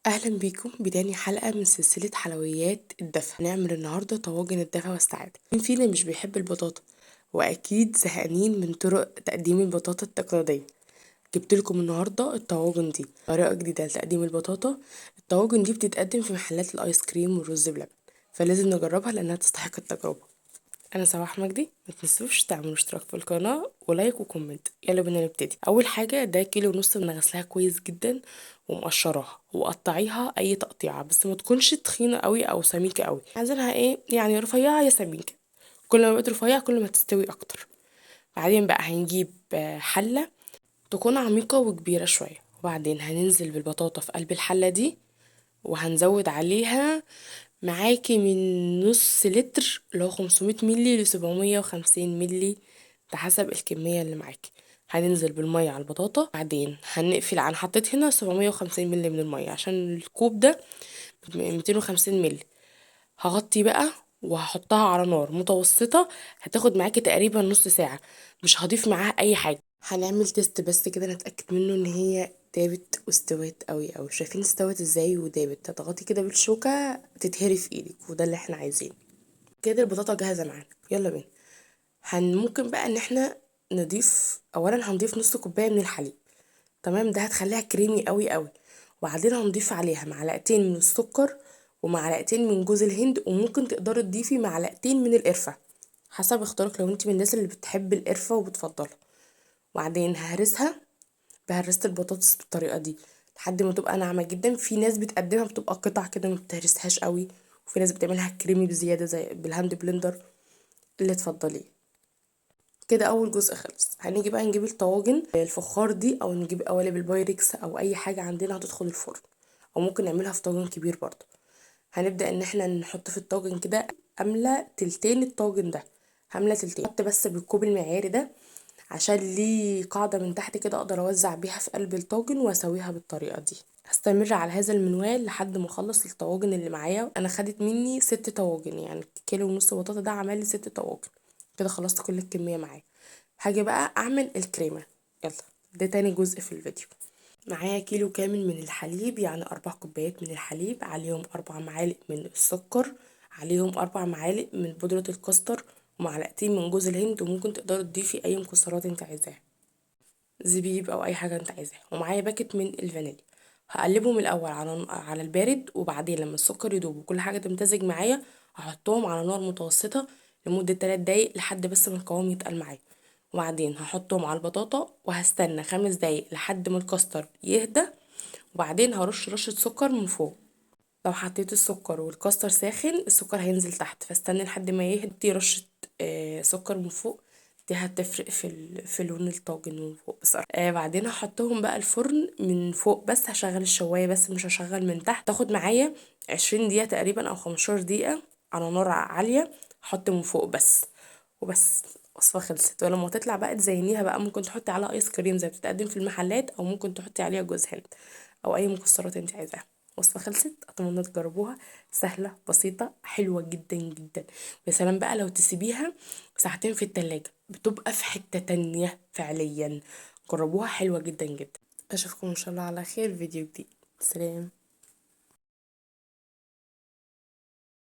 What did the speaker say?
اهلا بيكم بتاني حلقة من سلسلة حلويات الدفا. نعمل النهاردة طواجن الدفا والسعادة. مين فينا مش بيحب البطاطا؟ واكيد زهقانين من طرق تقديم البطاطا التقليدية. جبت لكم النهاردة الطواجن دي، طريقة جديدة لتقديم البطاطا. الطواجن دي بتتقدم في محلات الايس كريم والرز بلبن، فلازم نجربها لانها تستحق التجربة. انا صباح مجدي، ما تنسوش تعملوا اشتراك في القناة و like و comment. يلا بينا نبتدي. اول حاجة، ده كيلو ونص انا غسلاها كويس جدا ومقشراها، وقطعيها اي تقطيعه بس ما تكونش تخينة قوي او سميكة قوي، عايزينها ايه يعني رفيعة يا سميكة، كل ما بقت رفيعة كل ما تستوي اكتر. بعدين بقى هنجيب حله تكون عميقة وكبيره شوية، وبعدين هننزل بالبطاطا في قلب الحلة دي، وهنزود عليها معاكي من نص لتر اللي هو 500 ملي ل 750 ملي حسب الكمية اللي معاكي. هننزل بالمية على البطاطا، بعدين هنقفل. انا حطيت هنا 750 ملي من المية عشان الكوب ده 250 ملي. هغطي بقى وهحطها على نار متوسطة، هتاخد معاكي تقريبا نص ساعة، مش هضيف معاها اي حاجة. هنعمل test بس كده نتأكد منه ان هي دابت واستوت قوي قوي. شايفين استوت ازاي ودابت؟ تضغطي كده بالشوكة تتهري في ايدك، وده اللي احنا عايزينه. كده البطاطا جاهزة معانا، يلا بينا. ممكن بقى ان احنا نضيف اولا، هنضيف نص كوباية من الحليب، تمام؟ ده هتخليها كريمي قوي قوي. وبعدين هنضيف عليها معلقتين من السكر ومعلقتين من جوز الهند، وممكن تقدري تضيفي معلقتين من القرفه حسب اختيارك لو انت من الناس اللي بتحب القرفه وبتفضلها. وبعدين ههرسها بهرسة البطاطس بالطريقة دي لحد ما تبقى ناعمة جدا. في ناس بتقدمها بتبقى قطع كده ما بتهرسهاش قوي، وفي ناس بتعملها كريمي بزيادة زي بال hand blender، اللي تفضليه. كده اول جزء خلص. هنيجي بقى نجيب الطواجن الفخار دي، او نجيب قوالب البايركس او اي حاجة عندنا هتدخل الفرن، او ممكن نعملها في طاجن كبير برضو. هنبدا ان احنا نحط في الطاجن كده، املى تلتين الطاجن ده، هملى تلتين، احط بس بالكوب المعياري ده عشان ليه قاعدة من تحت كده اقدر اوزع بيها في قلب الطاجن واسويها بالطريقة دي. هستمر على هذا المنوال لحد ما اخلص الطواجن اللي معايا. انا خدت مني 6 طواجن، يعني كيلو ونص بطاطا ده عمل لي 6 طواجن. كده خلصت كل الكمية معايا. هاجي بقى اعمل الكريمة، يلا ده تاني جزء في الفيديو. معايا كيلو كامل من الحليب، يعني 4 كوبايات من الحليب، عليهم 4 معالق من السكر، عليهم 4 معالق من بودرة الكاستر، ومعلقتين من جوز الهند، وممكن تقدري تضيفي اي مكسرات انت عايزاها، زبيب او اي حاجة انت عايزاها. ومعايا باكت من الفانيليا. هقلبهم الاول على البارد، وبعدين لما السكر يدوب وكل حاجة تمتزج معايا هحطهم على نار متوسطه لمدة 3 دقايق لحد بس ما القوام يتقل معايا. وبعدين هحطهم على البطاطا وهستنى 5 دقايق لحد ما الكاستر يهدى، وبعدين هرش رشه سكر من فوق. لو حطيت السكر والكاستر ساخن السكر هينزل تحت، فاستني لحد ما يهدي رشه سكر من فوق، دي هتفرق في لون الطاجن من فوق بصراحة. بعدين هحطهم بقى الفرن من فوق بس، هشغل الشوايه بس مش هشغل من تحت. تاخد معايا 20 دقيقة تقريبا او 15 دقيقة على نار عالية، هحط من فوق بس وبس. الوصفة خلصت. ولما تطلع بقى تزينيها بقى، ممكن تحطي عليها ايس كريم زي بتتقدم في المحلات، او ممكن تحطي عليها جوز هند او اي مكسرات انت عايزاها. وصفة خلصت، اتمنى تجربوها، سهلة بسيطة حلوة جدا جدا. ويا سلام بقى لو تسيبيها ساعتين في التلاجة، بتبقى في حتة تانية فعليا. جربوها، حلوة جدا جدا. اشوفكم ان شاء الله على خير فيديو جديد. سلام.